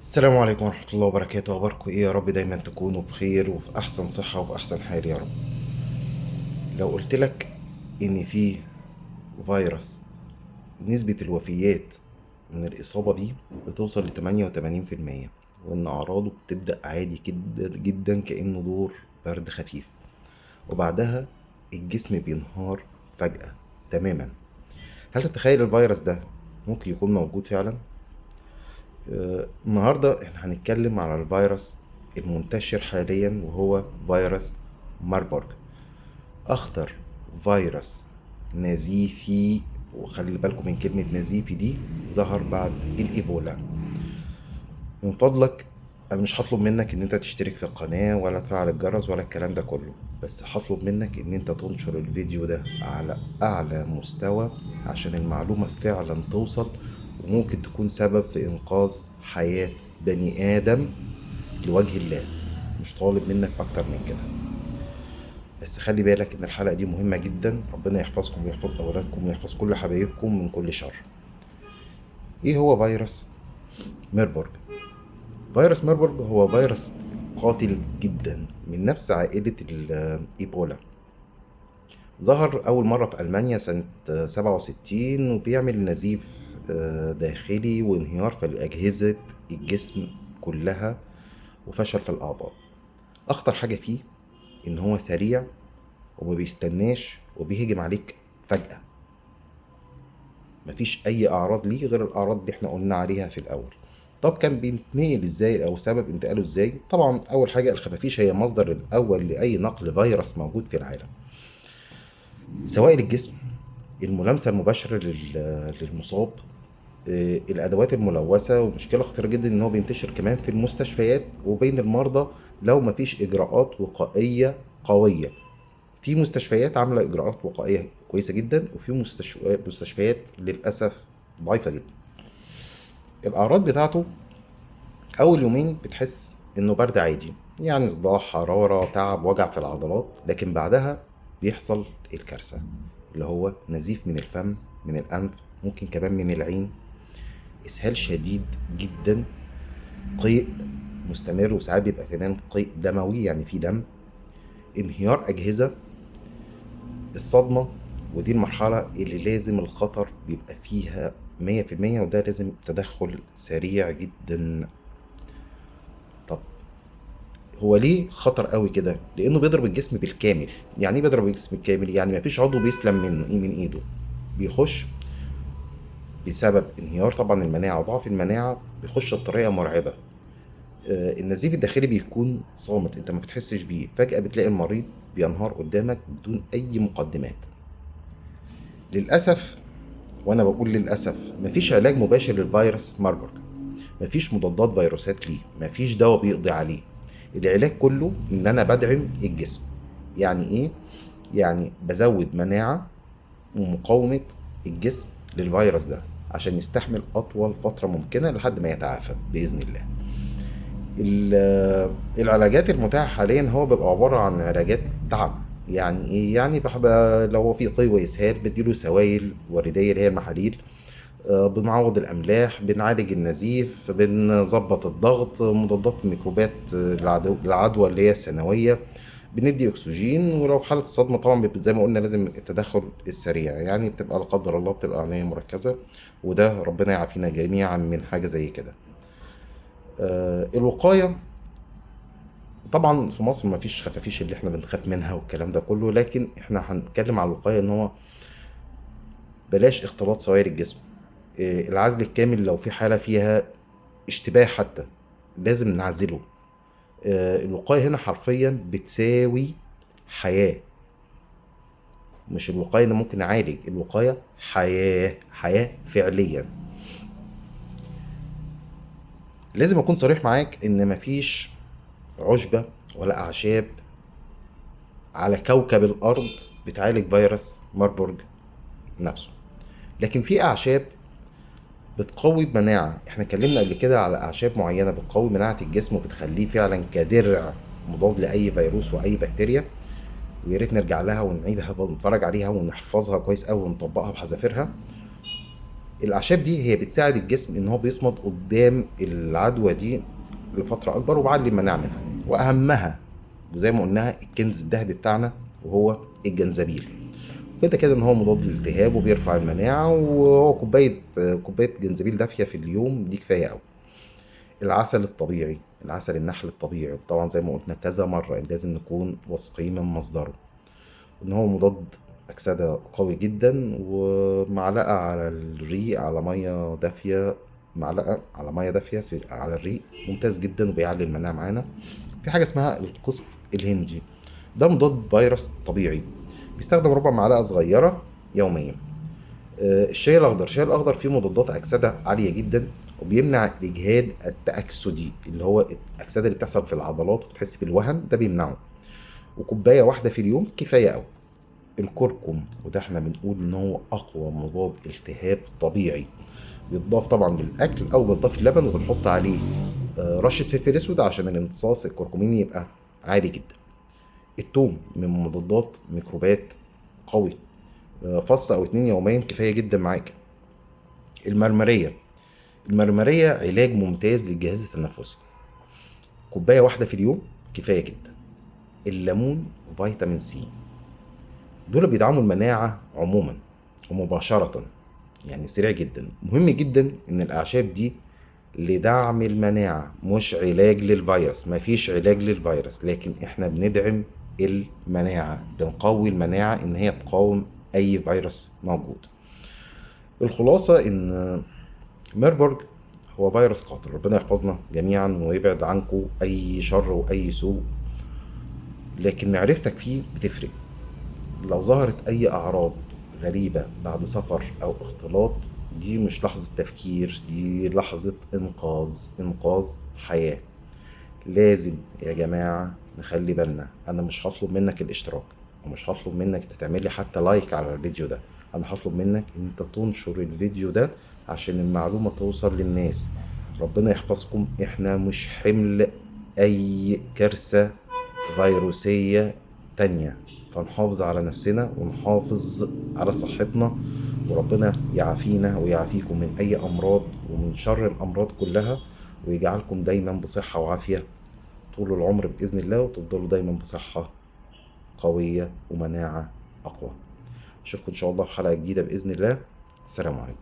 السلام عليكم ورحمة الله وبركاته. أخباركم إيه؟ يا رب دايما تكونوا بخير وفي أحسن صحة وفي أحسن حال يا رب. لو قلت لك إن في فيروس نسبة الوفيات من الإصابة بيه بتوصل ل88%، وإن أعراضه بتبدأ عادي جدا جدا كأنه دور برد خفيف، وبعدها الجسم بينهار فجأة تماما، هل تتخيل الفيروس ده ممكن يكون موجود فعلا؟ النهاردة احنا هنتكلم على الفيروس المنتشر حاليا، وهو فيروس ماربورغ، أخطر فيروس نزيفي، وخلي بالكم من كلمة نزيفي دي، ظهر بعد الإيبولا. من فضلك أنا مش هطلب منك إن أنت تشترك في القناة ولا تفعل الجرس ولا الكلام ده كله، بس هطلب منك إن أنت تنشر الفيديو ده على أعلى مستوى عشان المعلومة فعلا توصل، وممكن تكون سبب في إنقاذ حياة بني آدم لوجه الله. مش طالب منك أكتر من كده، بس خلي بالك إن الحلقة دي مهمة جدا. ربنا يحفظكم ويحفظ أولادكم ويحفظ كل حبايبكم من كل شر. إيه هو فيروس ميربورغ؟ فيروس ميربورغ هو فيروس قاتل جدا من نفس عائلة الإيبولا. ظهر أول مرة في ألمانيا سنة 67، وبيعمل نزيف داخلي وانهيار في أجهزة الجسم كلها وفشل في الأعضاء. أخطر حاجة فيه إن هو سريع وما بيستناش وبيهجم عليك فجأة، مفيش أي أعراض ليه غير الأعراض اللي احنا قلنا عليها في الأول. طب كان بينتقل ازاي او سبب انتقاله ازاي؟ طبعا اول حاجة الخفافيش هي مصدر الاول لاي نقل فيروس موجود في العالم، سوائل الجسم، الملامسة المباشرة للمصاب، الادوات الملوثة. ومشكلة خطيرة جدا ان هو بينتشر كمان في المستشفيات وبين المرضى لو مفيش اجراءات وقائيه قوية. في مستشفيات عامله اجراءات وقائيه كويسة جدا، وفي مستشفيات للاسف ضعيفة جدا. الاعراض بتاعته اول يومين بتحس انه برد عادي، يعني صداع، حرارة، تعب، وجع في العضلات، لكن بعدها بيحصل الكارثة اللي هو نزيف من الفم، من الانف، ممكن كمان من العين، اسهال شديد جدا، قيء مستمر، وساعات بيبقى كمان قيء دموي يعني في دم، انهيار اجهزة، الصدمة. ودي المرحلة اللي لازم الخطر بيبقى فيها 100%، وده لازم تدخل سريع جدا. طب هو ليه خطر قوي كده؟ لانه بيضرب الجسم بالكامل. يعني ايه بيضرب الجسم بالكامل؟ يعني مفيش عضو بيسلم من ايده، بيخش بسبب انهيار طبعا المناعة وضعف المناعة، بيخش بطريقة مرعبة. النزيف الداخلي بيكون صامت، انت ما بتحسش بيه، فجاة بتلاقي المريض بينهار قدامك بدون اي مقدمات. للاسف، وانا بقول للاسف، مفيش علاج مباشر للفيروس ماربورغ، مفيش مضادات فيروسات ليه، مفيش دواء بيقضي عليه. العلاج كله ان انا بدعم الجسم. يعني ايه؟ يعني بزود مناعة ومقاومة الجسم للفيروس ده عشان يستحمل اطول فترة ممكنة لحد ما يتعافى باذن الله. العلاجات المتاحة حاليا هو بيبقى عبارة عن علاجات دعم. يعني ايه؟ يعني لو هو في قي واسهال بديله سوائل وردية اللي هي المحاليل، بنعوض الاملاح، بنعالج النزيف، بنظبط الضغط، مضادات ميكروبات، العدوى اللي هي الثانوية، بندي اكسجين. ولو في حاله الصدمة طبعا زي ما قلنا لازم التدخل السريع، يعني بتبقى لا قدر الله بتبقى عناية مركزه، وده ربنا يعافينا جميعا من حاجة زي كده. الوقاية طبعا في مصر ما فيش خفافيش اللي احنا بنخاف منها والكلام ده كله، لكن احنا هنتكلم على الوقاية ان هو بلاش اختلاط سوائل الجسم، العزل الكامل لو في حاله فيها اشتباه حتى لازم نعزله. الوقاية هنا حرفيا بتساوي حياة، مش الوقاية ان ممكن نعالج، الوقاية حياة، حياة فعليا. لازم اكون صريح معاك ان مفيش عشبه ولا اعشاب على كوكب الارض بتعالج فيروس ماربورغ نفسه، لكن في اعشاب بتقوي المناعة. احنا اتكلمنا قبل كده على اعشاب معينة بتقوي مناعة الجسم وبتخليه فعلا كدرع مضاد لاي فيروس واي بكتيريا، ويا ريت نرجع لها ونعيدها ونتفرج عليها ونحفظها كويس قوي ونطبقها بحذافيرها. الاعشاب دي هي بتساعد الجسم ان هو بيصمد قدام العدوى دي لفترة اكبر وبعلي المناعة منها. واهمها وزي ما قلناها الكنز الذهبي بتاعنا وهو الجنزبيل. كده كده ان هو مضاد للالتهاب وبيرفع المناعة، وهو كوباية جنزبيل دافيه في اليوم دي كفاية قوي. العسل الطبيعي، العسل النحل الطبيعي، طبعا زي ما قلنا كذا مرة لازم نكون واثقين من مصدره، ان هو مضاد اكسده قوي جدا. ومعلقة على الريق على مية دافيه، معلقه على مية دافيه في على الريق ممتاز جدا وبيعلي المناعة معانا. في حاجة اسمها القسط الهندي، ده مضاد فيروس طبيعي، بيستخدم ربع معلقه صغيرة يوميا. الشاي الاخضر، الشاي الاخضر فيه مضادات اكسده عالية جدا، وبيمنع الاجهاد التاكسدي اللي هو الاكسدة اللي بتحصل في العضلات وبتحس بالوهن، ده بيمنعه. وكوبايه واحدة في اليوم كفاية قوي. الكركم، وده احنا بنقول ان هو اقوى مضاد التهاب طبيعي، بيتضاف طبعا للاكل او بيتضاف اللبن، وبنحط عليه رشه فلفل اسود عشان الامتصاص الكركميني يبقى عالي جدا. التوم من مضادات ميكروبات قوي، فص او 2 يوميا كفاية جدا معاك. المرمريه، المرمريه علاج ممتاز للجهاز التنفسي، كوباية واحدة في اليوم كفاية جدا. الليمون، فيتامين سي، دول بيدعموا المناعة عموما ومباشرة، يعني سريع جدا. مهم جدا ان الاعشاب دي لدعم المناعة مش علاج للفيروس، مفيش علاج للفيروس، لكن احنا بندعم المناعة، بنقوي المناعة ان هي تقاوم اي فيروس موجود. الخلاصة ان ميربورج هو فيروس قاتل، ربنا يحفظنا جميعا ويبعد عنكم اي شر واي سوء، لكن معرفتك فيه بتفرق. لو ظهرت اي اعراض غريبة بعد سفر او اختلاط، دي مش لحظة تفكير، دي لحظة انقاذ، انقاذ حياة. لازم يا جماعة نخلي بالنا. انا مش هطلب منك الاشتراك، ومش هطلب منك تعملي حتى like على الفيديو ده، انا هطلب منك انت تنشر الفيديو ده عشان المعلومة توصل للناس. ربنا يحفظكم، احنا مش حمل اي كارثة فيروسية تانية، فنحافظ على نفسنا ونحافظ على صحتنا، وربنا يعافينا ويعافيكم من اي امراض ومن شر الامراض كلها، ويجعلكم دايما بصحة وعافية طول العمر بإذن الله، وتفضلوا دايما بصحة قوية ومناعة أقوى. أشوفكم إن شاء الله في حلقة جديدة بإذن الله. السلام عليكم.